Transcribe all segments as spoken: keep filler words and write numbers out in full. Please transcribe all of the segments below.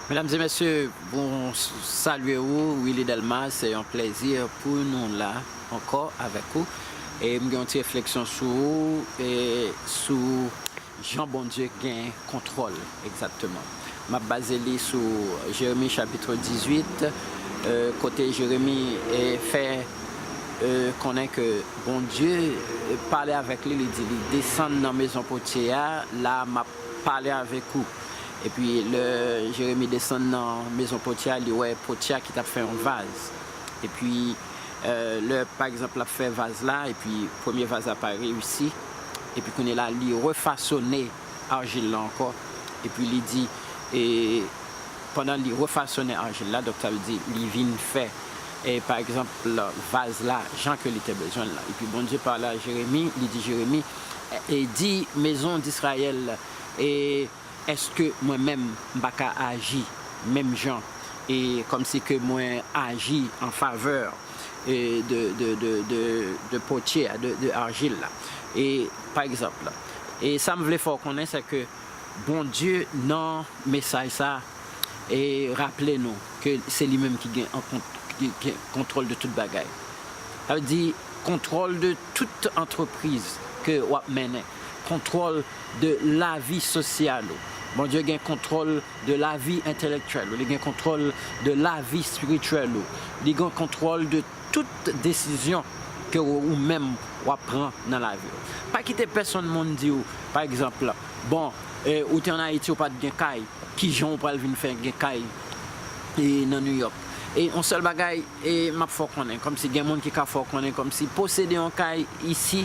Medam e mesye, bon, salye ou, Willy Delmas, se yon plezi pou nou la ankò avèk ou. E m gen yon ti refleksyon sou ou, e sou jan Bondye gen kontwòl egzakteman. M ap baze li sou Jeremi chapit dizuit, e, kote Jeremi, e, fè, e, konnen ke Bondye, e, pale avèk li, li di li, "Desann nan mezon potye a, la m ap pale avèk ou." Epi lè Jeremi desann nan mezon potye a, li wè potye a ki t ap fè yon vaz. Epi, e, lè, pa egzanp, l ap fè vaz la, epi premye vaz la pa reyisi, epi kounye la, li refasone ajil la ankò, epi li di, e, pandan li refasone ajil la, donk sa vle di li vin fè, e, pa egzanp, vaz la jan ke li te bezwen l la. Epi Bondye pale a Jeremi, li di Jeremi, e, e di mezon Disrayèl, e, èske mwen menm m pa ka aji menm jan, e kòmsi ke mwen aji an favè, e, de, de, de, de, de potye a, de, de ajil la? E, pa egzanp, e sa m vle fè w konnen, se ke Bondye nan mesaj sa, e raple nou ke se li menm ki gen an kont-, ki gen kontwòl de tout bagay. Sa vle di kontwòl de tout antrepriz ke w ap mennen, kontwòl de lavi sosyal ou. Bondye gen kontwòl de lavi entèlektyèl ou, li gen kontwòl de lavi espirityèl ou, li gen kontwòl de tout desizyon ke ou, ou menm w ap pran nan lavi w. Pa kite pèsonn moun di w, pa egzanp, bon, e, ou te ann Ayiti, ou pa t gen kay, kijan ou pral vin fè gen kay, e, nan New York? E yon sèl bagay, e, m ap fè w konnen, kòmsi gen moun ki ka fè w konnen, kòmsi posede yon kay isi,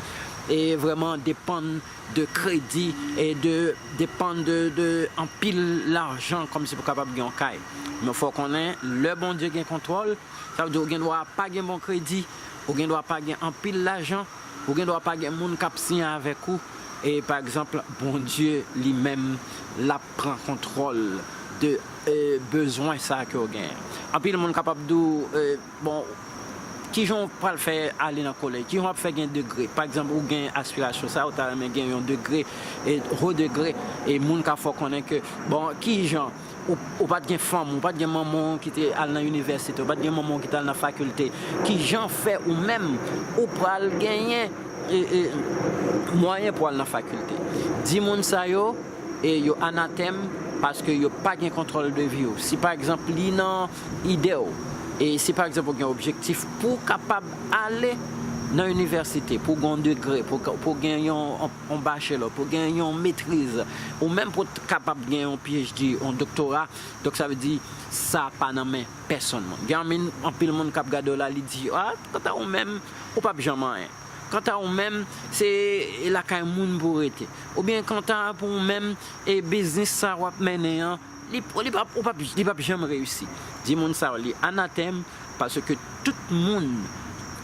e, vrèman depann de kredi, e de, depann de, de anpil lajan, kòmsi pou kapab gen yon kay. Men fò w konnen, lè Bondye gen kontwòl, sa vle di ou gen dwa pa gen bon kredi, ou gen dwa pa gen anpil lajan, ou gen dwa pa gen moun k ap siyen avèk ou. E pa egzanp, Bondye li menm, l ap pran kontwòl de, e, bezwen sa ke w genyen. Anpil moun kapab di w, e, bon, kijan w pral fè ale nan kolèj? Kijan w ap fè gen degre? Pa egzanp, ou gen aspirasyon sa, ou ta renmen gen yon degre, e, ho degre, e moun ka fè w konnen ke, bon, kijan ou, ou pa t gen fanm, ou pa t gen manman w ki te al nan inivèsite, ou pa t gen manman w ki te al nan fakilte. Kijan fè ou menm, ou pral genyen, e, e, mwayen pou al nan fakilte? Di moun sa yo, e yo anatèm, paske yo pa gen kontwòl de vi w. Si pa egzanp, li nan ide w, e si pa egzanp, ou gen objektif pou w kapab ale nan inivèsite, pou w gen yon degre, pou, pou w gen yon, yon, yon bachelò, pou w gen yon metriz, ou menm pou w t-, kapab gen yon P H D, yon doktora, donk sa vle di, sa pa nan men pèsonn moun. Gen anmin-, anpil moun k ap gade w la, li di, "A, kanta ou menm, ou p ap janm anyen. Kanta ou menm, se lakay moun pou w rete." Oubyen kanta pou ou menm, e biznis sa w ap mennen an, li, li p ap, ou p ap, li p ap janm reyisi. Di moun sa yo, li anatèm, paske tout moun,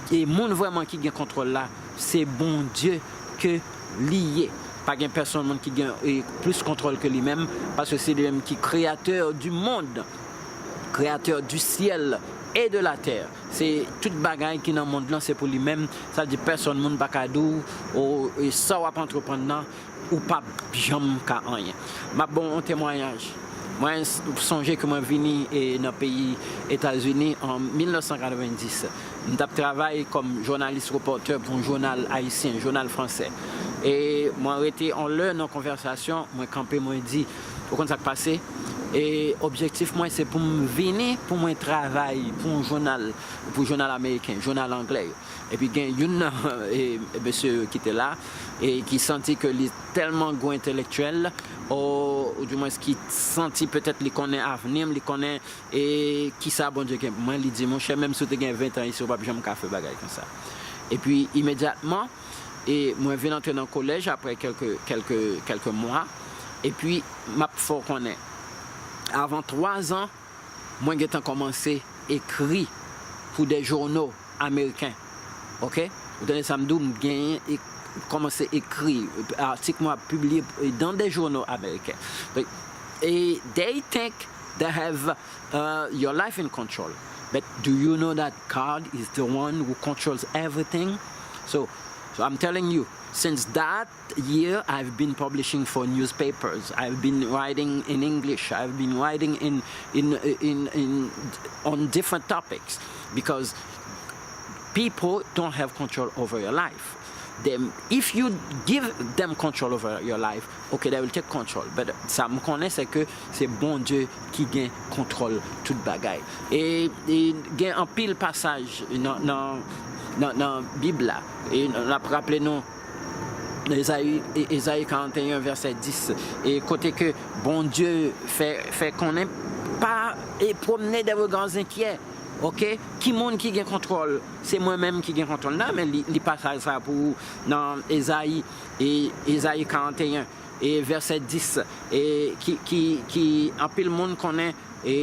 e moun vrèman ki gen kontwòl la, se Bondye ke li ye. Pa gen pèsonn moun ki gen, e, plis kontwòl ke li menm, paske se li menm ki créateur du monde, créateur du ciel et de la terre. Se tout bagay ki nan mond lan, se pou li menm. Sa di pèsonn moun pa ka di w, o, e sa w ap antreprann nan, ou p ap janm ka anyen. M ap ba w yon temwayaj. Mwen s-, sonje ke mwen vini, e, nan peyi Etazini an mil nèf san katrevenndis. M t ap travay kòm jounalis repòtè pou yon jounal ayisyen, jounal fransè. E mwen rete yon lè nan konvèsasyon, mwen kanpe, mwen di, ou konn sa k pase? E objektif mwen, se pou m vini, pou mwen travay pou yon jounal, pou jounal ameriken, jounal anglè yo. Epi gen youn nan, e, mesye yo ki te la, e ki santi ke li tèlman gwo entèlektyèl, o, oudimwens ki santi petèt li konnen avni m, li konnen, e, kisa Bondye gen pou mwen, li di, "Monchè, menm si w te gen ven tan isi, ou p ap janm ka fè bagay konsa." Epi, imedyatman, e, mwen vin antre nan kolèj apre kèlke, kèlke, kèlke mwa. Epi, m ap fè w konnen, avan twazan, mwen gentan kòmanse ekri pou de jouno ameriken. Oke? Ou tande sa m di w, m genyen e kòmanse ekri. Atik mwen ap pibliye, e, dans des journaux américains. Donk, e they think they have, uh, your life in control. But do you know that God is the one who controls everything? So, so I'm telling you, Since that year, I've been publishing for newspapers. I've been writing in English. I've been writing in, in, in, in, on different topics because people don't have control over your life. Them, if you give them control over your life, okay, they will take control. But sa m konnen, se ke se Bondye ki gen kontwòl tout bagay. E, e gen anpil pasaj nan, nan, nan, nan Bib la. E n ap raple nou, Ezayi, E-, Ezayi karannteyen, vèsè dis, e kote ke Bondye fè, fè konnen, pa, e pwomne de rega zenkyè, oke? Ki moun ki gen kontwòl? Se mwen menm ki gen kontwòl la, men li, li pasaj sa pou ou nan Ezayi, e Ezayi karannteyen, e vèsè dis, e ki, ki, ki anpil moun konnen, e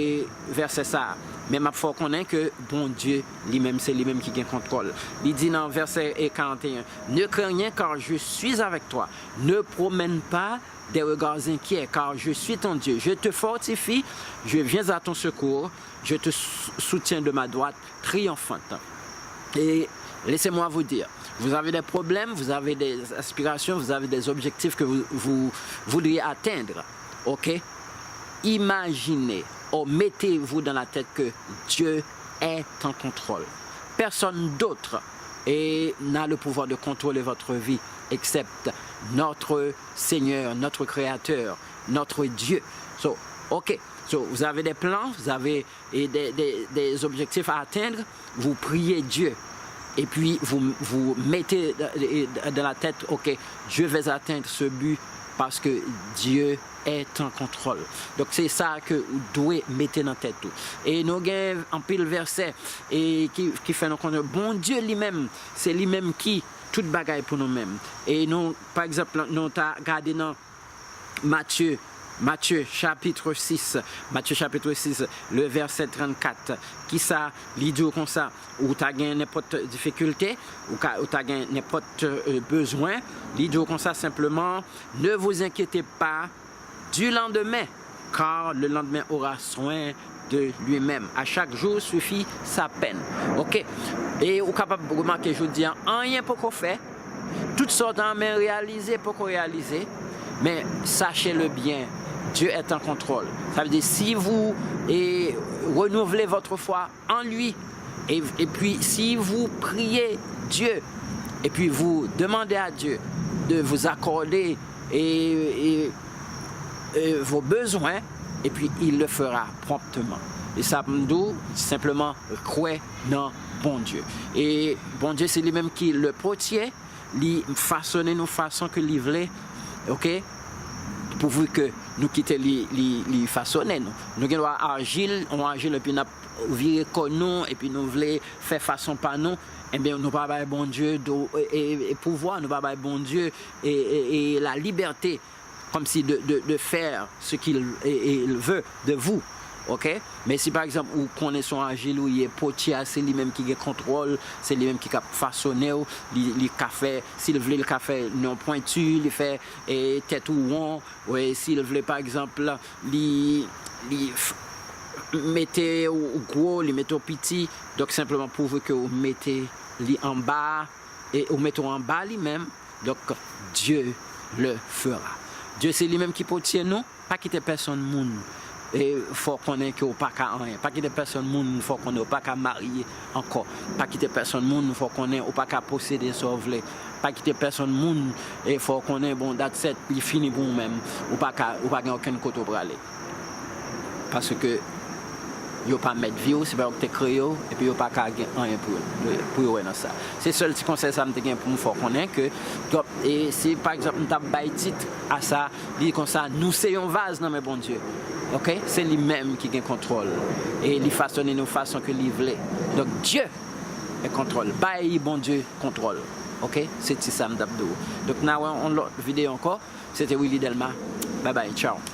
vèsè sa a. Men m ap fè w konnen ke Bondye li menm, se li menm ki gen kontwòl. Li di nan vèsè, e karannteyen, Ne crains rien, car je suis avec toi. Ne promène pas des regards inquiets, car je suis ton Dieu. Je te fortifie, je viens à ton secours, je te sou-, soutiens de ma droite triomphante. Et laissez-moi vous dire, vous avez des problèmes, vous avez des aspirations, vous avez des objectifs que vous, vous voudriez atteindre, ok? Imaginez ou mettez-vous dans la tête que Dieu est en contrôle. Personne d'autre, eh, n'a le pouvoir de contrôler votre vie except notre Seigneur, notre Créateur, notre Dieu. So, ok. So, vous avez des plans, vous avez, eh, des, des, des objectifs à atteindre, vous priez Dieu. Et puis, vous, vous mettez, eh, dans la tête, ok, je vais atteindre ce but parce que Dieu est en contrôle. Donk, se sa ke ou dwe mete nan tèt ou. E nou gen anpil vèsè, e ki, ki fè nou konnen Bondye li menm, se li menm ki tout bagay pou nou menm. E nou, pa egzanp, nou ta gade nan Matye, Matye chapitre six, Matye chapitre six, le vèsè trannkat. Kisa li di w konsa? Ou ta gen nenpòt difikilte, ou ka, ou ta gen nenpòt, euh, bezwen, li di w konsa senpleman, ne vous inquiétez pas du lendemain, car le lendemain aura soin de lui-même. À chaque jour suffit sa peine. Ok? E ou kapab remake jodi a, anyen poko fè. Tout sa w ta renmen reyalize, poko reyalize. Men sachez-le bien, Dieu est en contrôle. Ça veut dire, si vous, eh, renouvelez votre foi en lui, et, et puis si vous priez Dieu, et puis vous demandez à Dieu de vous accorder et, et, et vos besoins, et puis il le fera promptement. E sa m di w, senpleman kwè nan Bondye. E Bondye, se li menm ki le potier, li fasone nou fason ke li vle, ok? Pouvu ke nou kite li, li, li fasone nou. Nou gen dwa ajil, on ajil, epi n ap vire kò nou, epi nou vle fè fason pa nou, ebyen, nou pa bay Bondye do-, e, e, e pouvwa, nou pa bay Bondye e, e, e la libète, comme si de, de, de faire ce qu'il et, et il veut de vous. Ok? Men si pa egzanp ou konnen se yon ajil ou ye, potye a se li menm ki gen kontwòl, se li menm ki ka fasone w, li, li ka fè, si l vle, li ka fè non pwenti, li fè, e, tèt ou won, e, si l vle, pa egzanp, li, li f-, mete w gwo, li mete w piti, donk senpleman pouvu ke w mete li anba, e ou mete w anba li menm, donk, Dieu le fera. Dye se li menm ki potye nou, pa kite pèsonn moun, e, fè w konnen ke w pa ka anyen. Pa kite pèsonn moun fè w konnen w pa ka marye ankò. Pa kite pèsonn moun fè w konnen w pa ka posede sa w vle. Pa kite pèsonn moun, e, fè w konnen, bon, that's it, li fini pou ou menm. Ou pa ka, ou pa gen okenn kote w prale. Paske yo pa mèt vi w, se pa yo ki te kreye w, epi yo pa ka gen anyen pou yo, pou yo wè nan sa. Se sèl ti konsèy sa m te gen pou m fè w konnen ke, e si pa egzanp m t ap bay tit a sa, li konsa, nou se yon vaz nan men Bondye. Ok? Se li menm ki gen kontwòl. E li fasone nou fason ke li vle. Donk, Dye e kontwòl. Bay Bondye kontwòl. Ok? Se ti sa m t ap di w. Donk, n a wè yon lòt videyo ankò. Se te Willy Delma. Bye bye. Tchao.